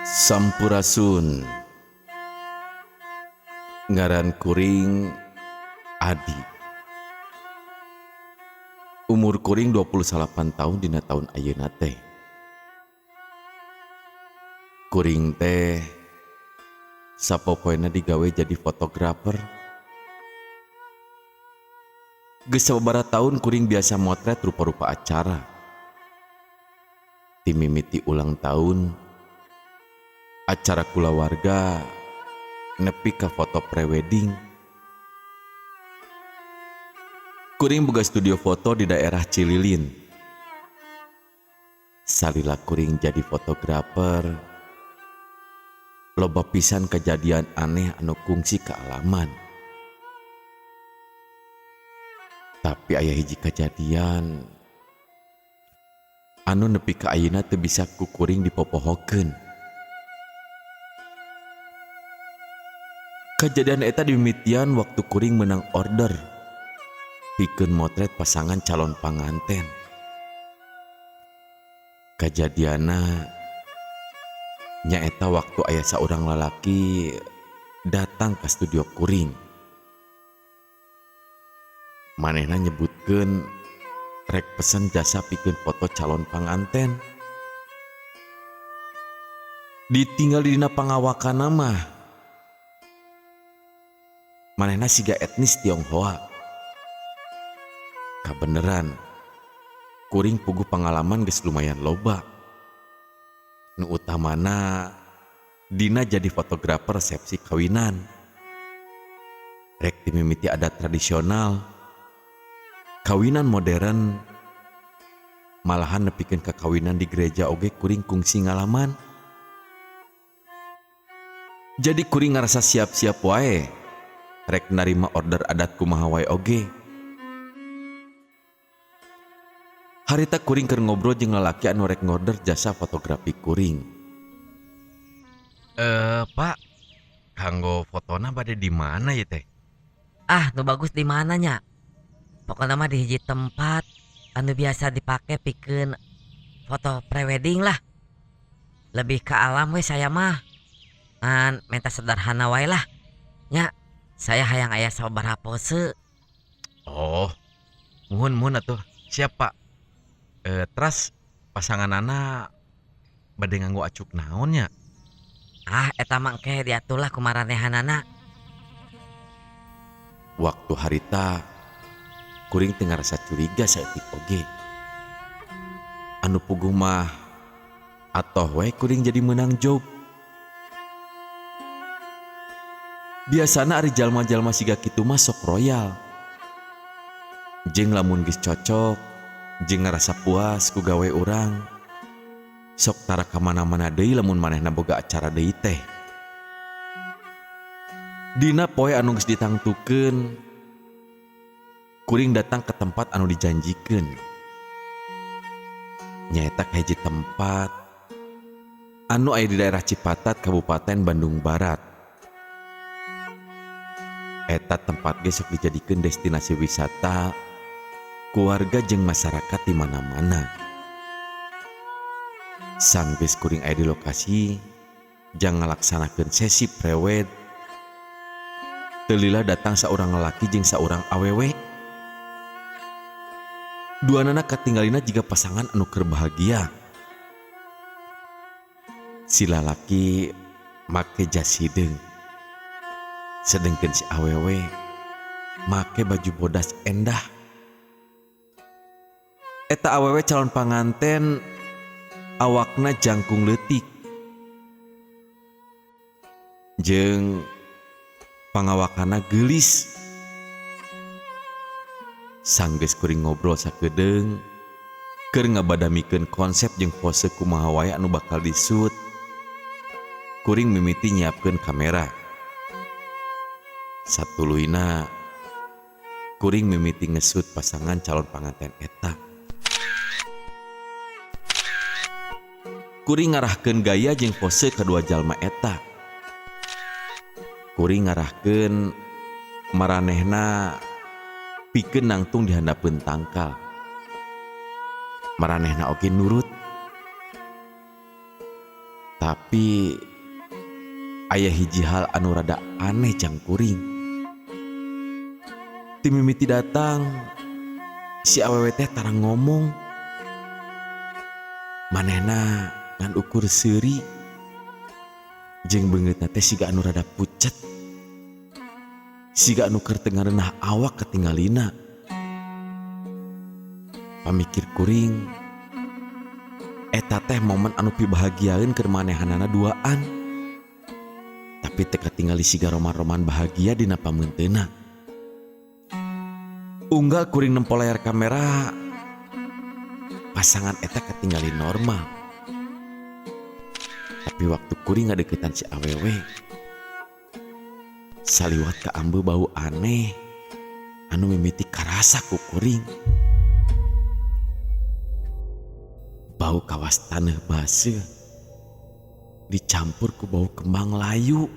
Sampurasun. Ngaran kuring Adi. Umur kuring 28 tahun dina tahun ayeuna teh. Kuring teh sapopoena digawe jadi fotografer. Geus sababaraha tahun kuring biasa motret rupa-rupa acara. Ti mimiti ulang tahun, acara kulawarga, nepi ka foto prewedding. Kuring boga studio foto di daerah Cililin. Salila kuring jadi fotografer, loba pisan kejadian aneh anu kungsi kaalaman. Tapi aya hiji kejadian anu nepi ka ayeuna teu bisa ku kuring dipopohokeun. Kejadian eta dimimitian waktu kuring menang order pikeun motret pasangan calon panganten. Kajadianna nyaeta waktu aya saurang lalaki datang ka studio kuring. Manehna nyebutkeun rek pesen jasa pikeun foto calon panganten. Ditinggal di dina pangawakanna mah manehna siga etnis Tionghoa. Kabeneran kuring puguh pengalaman geus lumayan loba. Nu utamana dina jadi fotografer resepsi kawinan. Rek dimimiti adat tradisional, kawinan modern, malahan nepikeun ka kawinan di gereja oge kuring kungsi ngalaman. Jadi kuring ngarasa siap-siap wae rek narima order adat kumaha wae oge. Harita kuring keur ngobrol jeung lalaki anu rek ngorder jasa fotografi kuring. Pak, kanggo fotona bade di mana ya teh? Ah, nu bagus di mana nya? Pokoknya mah di hiji tempat anu biasa dipake pikeun foto prewedding lah. Lebih ke alam we saya mah. An menta sederhana wae lah. Nya, saya hayang aya sababaraha pose. Oh, muhun muhun atuh. Siap, Pak. Teras pasanganana bade nganggo acuk naon nya? Ah, eta mah engke diatur lah kumaranehanana. Waktu harita kuring teu ngarasa curiga saeutik oge. Anu puguh mah atoh we kuring jadi meunang job. Biasana ari jalma-jalma siga kitu mah sok royal. Jeung lamun geus cocok jeung ngarasa puas ku gawe urang, sok tara ka mana-mana deui lamun manehna boga acara deui teh. Dina poe anu geus ditangtukeun, kuring datang ke tempat anu dijanjikeun. Nyaeta ka hiji tempat anu aya di daerah Cipatat, Kabupaten Bandung Barat. Eta tempat ge sok dijadikeun destinasi wisata keluarga jeung masyarakat di mana-mana. Sanggeus kuring aya di lokasi jang ngalaksanakeun sesi prewed, teu lila datang saurang lalaki jeung saurang awewe. Duanana katinggalina jiga pasangan anu keur bahagia. Si lalaki make jas hideung, sedengkeun si awewe make baju bodas endah. Eta awewe calon panganten awakna jangkung leutik jeung pangawakana geulis. Sanggeus kuring ngobrol sakedeung keur ngabadamikeun konsep jeung pose kumaha wae anu bakal disut, kuring mimiti nyiapkeun kamera. Satuluyna kuring mimiti ngesut pasangan calon panganten eta. Kuring ngarahkeun gaya jeung pose kedua jalma eta. Kuring ngarahkeun maranehna pikeun nangtung di handapeun tangkal. Maranehna oge nurut. Tapi aya hiji hal anu rada aneh jang kuring. Ti mimiti datang si awewe teh tara ngomong. Manehna ngan ukur seuri jeung beungeutna teh siga anu rada pucet. Siga anu keur teu ngareunah awak katinggalina. Pamikir kuring eta teh momen anu pibahagiaeun keur manehanana duaan. Tapi teu katingali siga roman-roman bahagia dina pameunteuna. Unggal kuring nempo layar kamera, pasangan eta katingali normal. Tapi waktu kuring ngadeukeutan si awewe, saliwat kaambe bau aneh anu mimiti karasa ku kuring. Bau kawas taneuh baseuh dicampur ku bau kembang layu.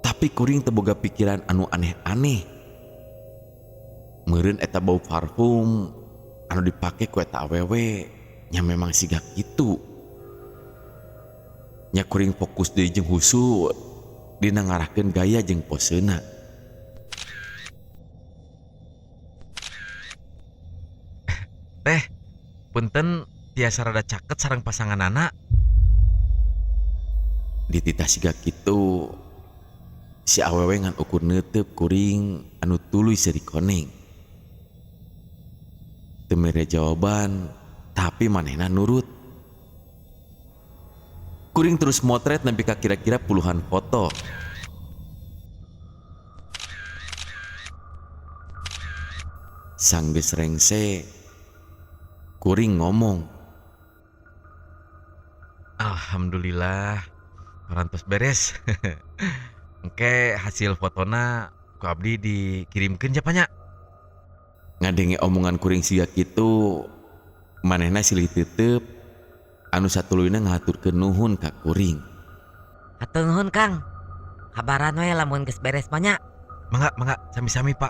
Tapi kuring teu boga pikiran anu aneh-aneh. Meureun eta bau parfum anu dipake ku eta awewe nya memang siga kitu. Nya kuring fokus deui jeung husu dina ngarahkeun gaya jeung posena. Teh, punten tiasa rada caket sareng pasanganana. Dititah siga kitu, si awewe ngan ukur neuteup kuring anu tuluy seuri koneng. Teu mere jawaban, tapi manehna nurut. Kuring terus motret nepi ka kira-kira puluhan foto. Sanggeus rengse, kuring ngomong, Alhamdulillah, parantos beres. Engke hasil fotona ku abdi dikirimkeun ja nya. Ngadenge omongan kuring siga kitu, manehna silih teuteub anu satuluyna ngahaturkeun nuhun ka kuring. Hatur nuhun Kang. Kabaran we lamun geus beres mah nya. Mangga, mangga, sami-sami Pak.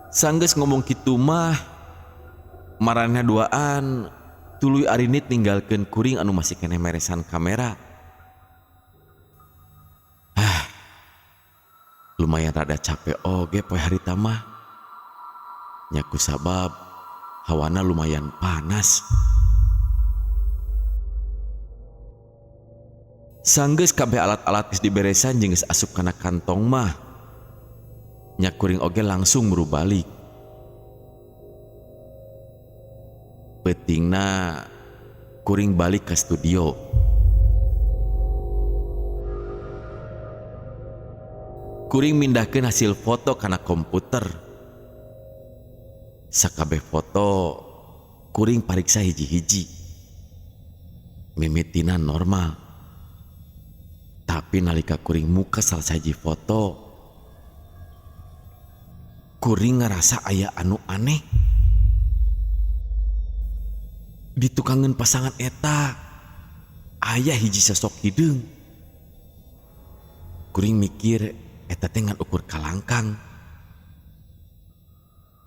Sanggeus ngomong kitu mah, maranehna duaan tuluy arinit ninggalkeun kuring anu masih keneh meresan kamera. Lumayan rada capek oge poe harita mah. Nya ku sabab hawana lumayan panas. Sanggeus kabeh alat-alat geus diberesan jeung geus asup kana kantong mah. Nya kuring oge langsung muru balik. Peutingna kuring balik ka studio. Kuring mindahkeun hasil foto kana komputer. Sakabeh foto kuring pariksa hiji-hiji. Mimitina normal. Tapi nalika kuring muka salah sahiji foto, kuring ngarasa aya anu aneh. Di tukangeun pasangan eta aya hiji sosok hideung. Kuring mikir eta teh ngan ukur kalangkang.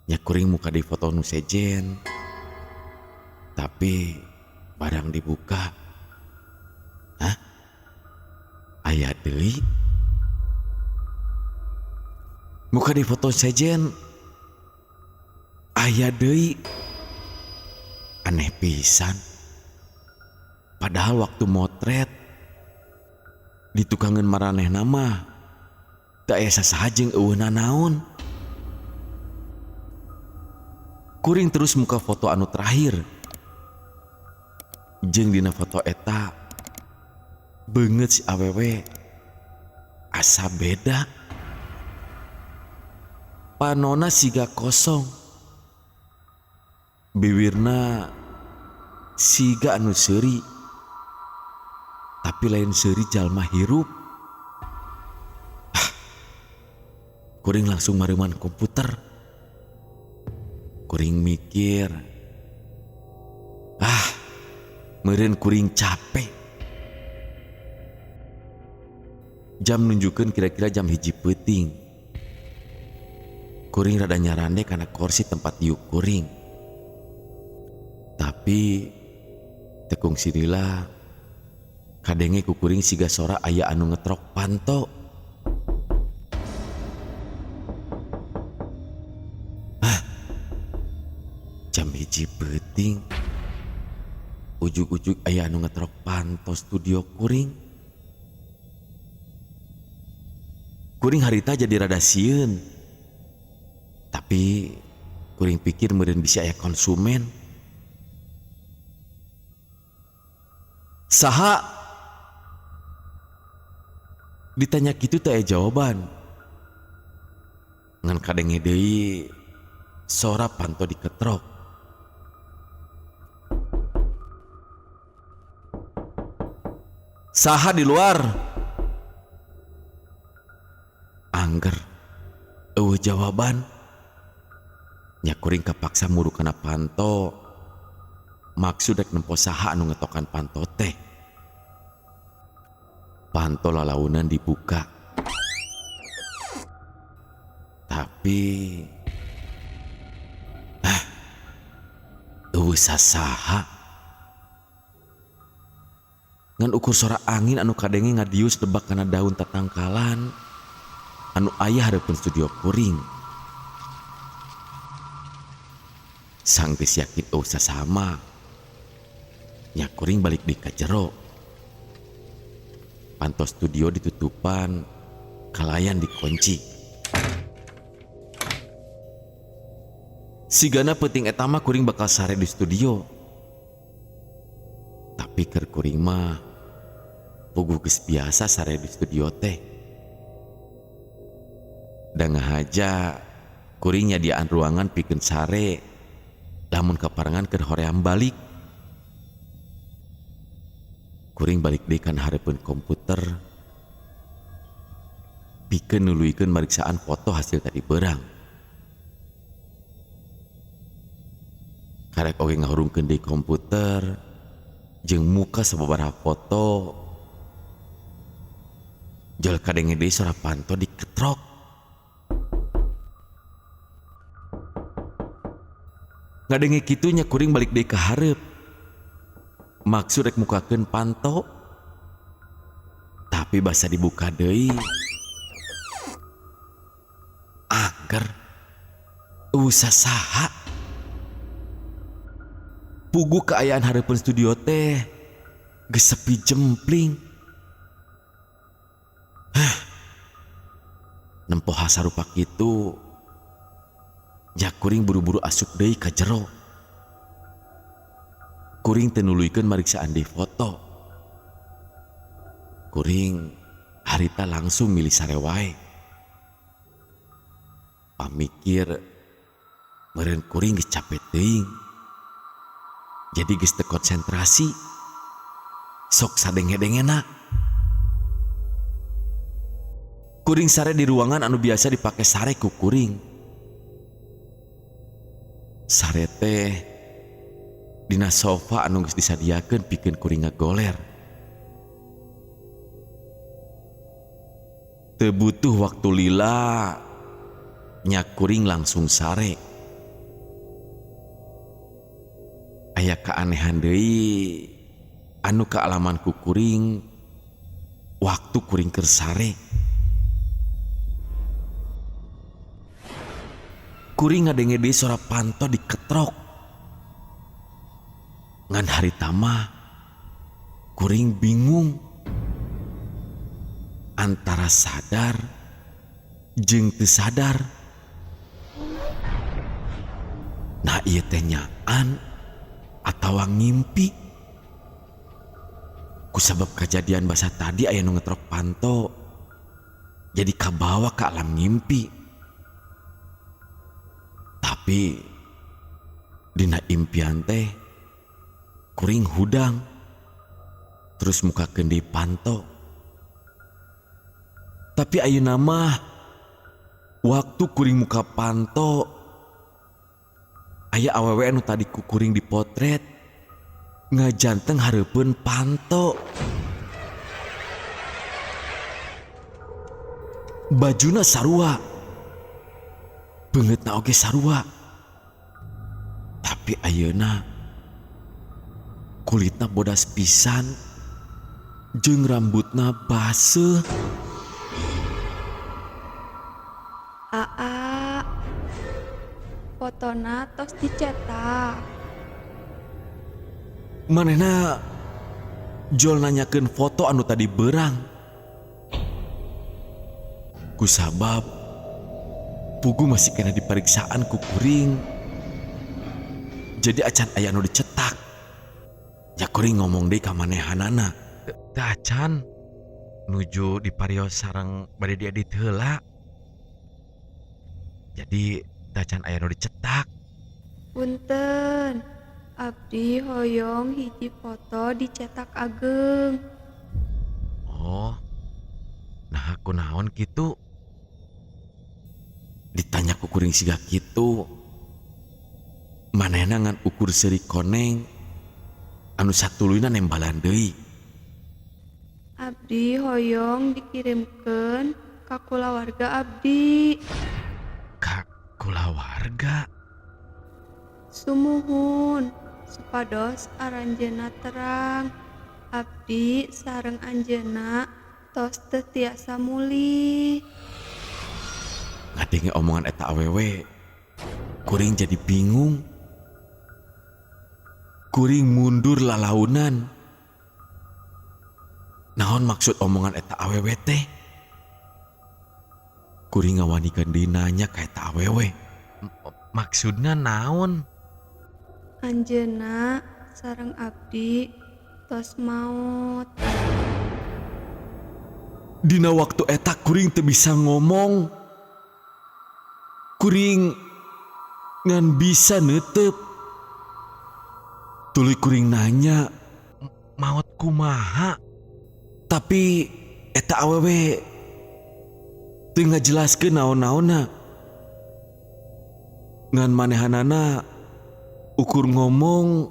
Nya kuring muka di foto nu sejen. Tapi barang dibuka, hah? Aya deui. Muka di foto sejen, aya deui. Aneh pisan. Padahal waktu motret di tukangeun maranehna mah teu aya sasaha jeung eueuh nanaon. Kuring terus muka foto anu terakhir. Jeung dina foto eta beungeut si awewe asa beda. Panona siga kosong. Biwirna siga anu seuri. Tapi lain seuri jalma hirup. Kuring langsung mareuman komputer. Kuring mikir, meureun kuring capek. Jam nunjukkeun kira-kira jam 1 peuting. Kuring rada nyarande kana kursi tempat diuk kuring. Tapi teu kungsi lila kadenge ku kuring siga sora aya anu ngetrok panto. Hah, jam 1 peuting ujug-ujug aya anu ngetrok panto studio kuring. Kuring harita jadi rada sieun. Tapi kuring pikir meureun bisi aya konsumen. Saha? Ditanya kitu teh aya jawaban. Ngan kadenge deui sora panto diketrok. Saha di luar? Angger eueuh jawaban. Nya kuring kapaksa muru kana panto. Maksud rek nempo saha anu ngetokan panto teh. Panto lalaunan dibuka. Tapi eueuh sasaha. Ngan ukur sora angin anu kadenge ngadius debak kana daun tatangkalan anu aya hareupeun studio kuring. Sanggeus yakin eueuh sasama, nya kuring balik deui ka jero. Panto studio ditutupan, kalayan dikunci. Sigana peuting eta mah kuring bakal sare di studio. Tapi keur kuring mah puguh geus biasa sare di studio teh. Da ngahaja kuring nyadiaan ruangan pikeun sare lamun kaparengan keur hoream balik. Kuring balik deui kana hareupeun komputer pikeun nuluykeun mariksaan foto hasil tadi beurang. Karek oge ngahurungkeun deui komputer jeung muka sababaraha foto. Jol kadenge deui sora panto diketrok. Ngadenge kitu nya kuring balik deui ka hareup. Maksud rek mukakeun panto, tapi basa dibuka deui. Angger eueuh sasaha. Puguh kaayaan hareupeun studio teh geus sepi jempling. Hah, nempo hasarupa kitu, nya kuring buru-buru asup deui ka jero. Kuring teu nuluykeun mariksaan deui foto. Kuring harita langsung milih sare wae. Pamikir meureun kuring geus capek teuing. Jadi geus teu konsentrasi. Sok sadenge-dengena. Kuring sare di ruangan anu biasa dipake sare ku kuring. Sare teh dina sofa anu geus disadiakeun pikeun kuring ngagoler. Teu butuh waktu lila, nya kuring langsung sare. Aya keanehan deui anu kaalaman ku kuring waktu kuring keur sare. Kuring ngadenge deui sora panto diketrok. Ngan harita mah kuring bingung antara sadar jeung teu sadar. Nah ieu teh nyaan atawa ngimpi. Kusabab kejadian basa tadi aya nu ngetrok panto, jadi kabawa ka alam ngimpi. Tapi dina impian teh kuring hudang terus mukakeun deui panto. Tapi ayeuna mah waktu kuring muka panto, aya awewe anu tadi ku kuring dipotret ngajanteng hareupeun panto. Bajuna sarua, beungeutna oge sarua. Tapi ayeuna Kulitna bodas pisan jeung rambutna baseuh. Aa, fotona tos dicetak. Manehna jol nanyakeun foto anu tadi berang. Kusabab pugu masih kena diperiksaan ku kuring. Jadi acan aya anu dicetak. Ya kuring ngomong deui ka manehanana. Teu acan nuju diparios sareng bade diedit heula. Jadi teu acan aya nu dicetak. Punten, abdi hoyong hiji foto dicetak ageng. Oh. Nah, kunaon kitu? Ditanya ku kuring siga kitu. Manehna ngan ukur seuri koneng anu satuluyna nembalan deui. Abdi hoyong dikirimkeun ka kulawarga abdi. Ka kulawarga? Sumuhun, supados aranjeunna terang. Abdi sareng anjeunna tos teu tiasa mulih. Ngadenge omongan eta awewe, kuring jadi bingung. Kuring mundur lalaunan. Naon maksud omongan eta awewe teh? Kuring ngawanikeun deui nanya ka eta awewe. Maksudna naon? Anjeunna sareng abdi tos maot. Dina waktu eta kuring teu bisa ngomong. Kuring ngan bisa neuteup. Tuluy kuring nanya, maot kumaha? Tapi eta awewe teu ngajelaskeun naon-naonna. Ngan manehanana ukur ngomong,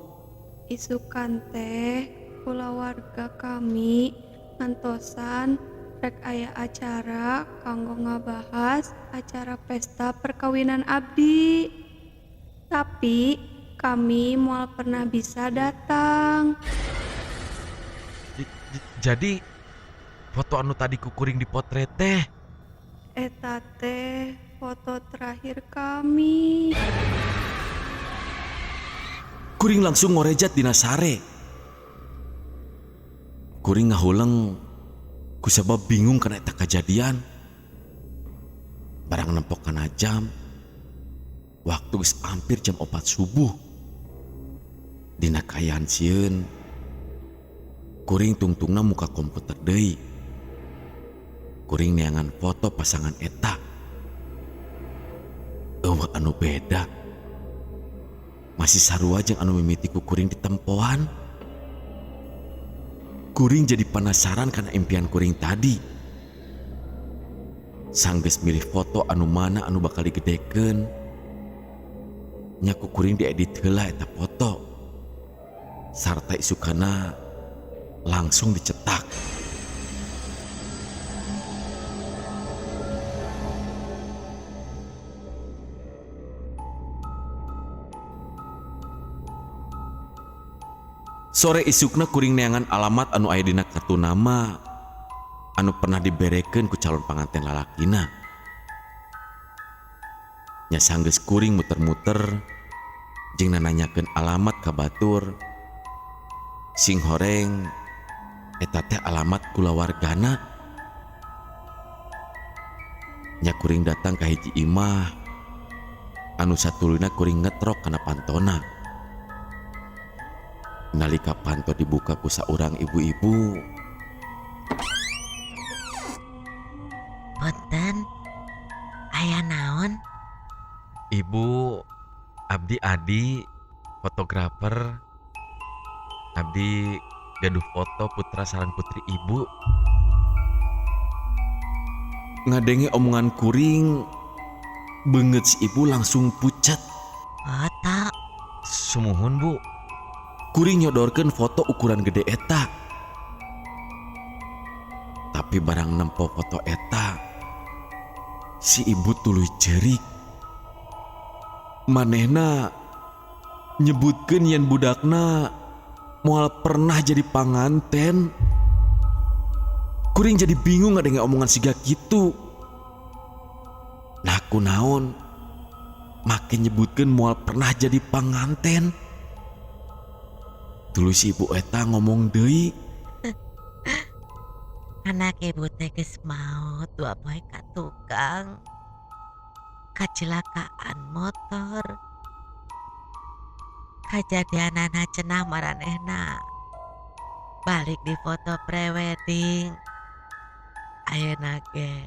isukan teh kulawarga kami ngantosan rek aya acara kanggo ngabahas acara pesta perkawinan abdi. Tapi kami moal pernah bisa datang. Jadi foto anu tadi kukuring dipotret teh eta teh foto terakhir kami. Kuring langsung ngorejat dina sare. Kuring ngahuleng kusabab bingung kana eta kajadian. Barang nempok kana jam, waktu geus hampir jam 4 subuh. Dina kaayaan sieun, kuring tungtungna muka komputer deui. Kuring neangan foto pasangan eta. Eueuh anu beda. Masih sarua jeung anu mimiti ku kuring ditempoan. Kuring jadi penasaran karena impian kuring tadi. Sanggeus milih foto anu mana anu bakal digedekeun. Nya ku kuring diedit heula eta foto. Sarta isukana langsung dicetak. Sore isukna kuring neangan alamat anu aya dina kartu nama anu pernah diberekeun ku calon panganten lalakina. Nya sanggeus kuring muter-muter jeung nananyakeun alamat ka batur. Sing horeng eta teh alamat kulawargana. Nya kuring datang ka hiji imah anu satuluyna kuring ngetrok kana pantona. Nalika panto dibuka ku saurang ibu-ibu. Punten, aya naon? Ibu, abdi Adi, fotografer. Abdi gaduh foto putra sareng putri ibu. Ngadenge omongan kuring, beungeut si ibu langsung pucat. Foto? Sumuhun, Bu. Kuring nyodorkeun foto ukuran gede eta. Tapi barang nempo foto eta, si ibu tuluy cerik. Manehna nyebutkeun yen budakna Moal pernah jadi panganten. Kuring jadi bingung ngadenge omongan siga kitu. Nah, kunaon make nyebutkeun moal pernah jadi panganten? Tuluy si ibu eta ngomong deui. Anak ibu teh geus maot 2 poe ka tukang. Kecelakaan motor. Kajadianana cenah maranehna balik di foto prewedding. Ayeuna ge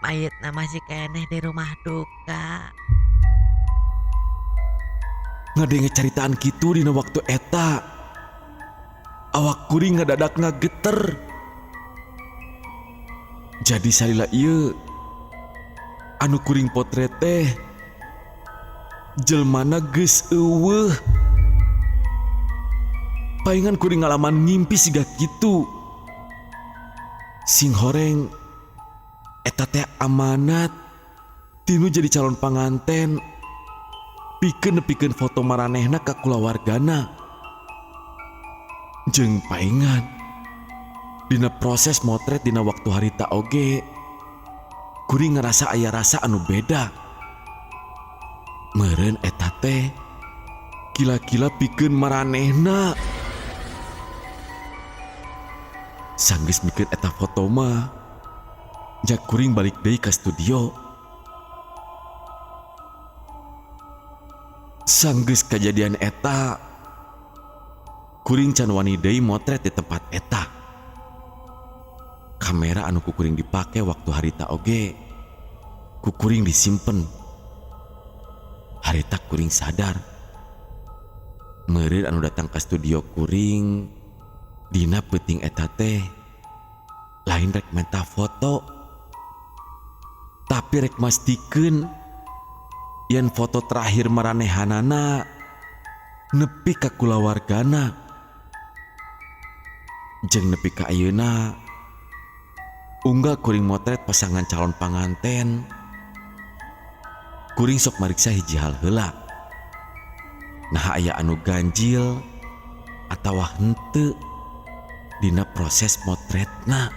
mayitna masih keneh di rumah duka. Ngadenge caritaan kitu dina waktu eta, awak kuring ngadadak ngageter. Jadi salila ieu anu kuring potret teh jelmana geus euweuh. Paingan kuring ngalaman ngimpi siga kitu. Sing horeng eta teh amanat tinu jadi calon panganten pikeun nepikeun foto maranehna ka kulawargana. Jeung paingan dina proses motret dina waktu harita oge kuring ngerasa aya rasa anu beda. Meureun eta teh kila-kila pikeun maranehna. Sanggeus mikeun eta foto mah, jak kuring balik deui ka studio. Sanggeus kajadian eta, kuring can wani deui motret di tempat eta. Kamera anu ku kuring dipake waktu harita oge ku kuring disimpen. Harita kuring sadar meureun anu datang ka studio kuring dina peuting eta teh lain rek menta foto, tapi rek mastikeun yen foto terakhir maranehanana nepi ka kulawargana. Jeung nepi ka ayeuna unggal kuring motret pasangan calon panganten, kuring sok mariksa hiji hal heula. Nah, aya anu ganjil atawa henteu dina proses motretna.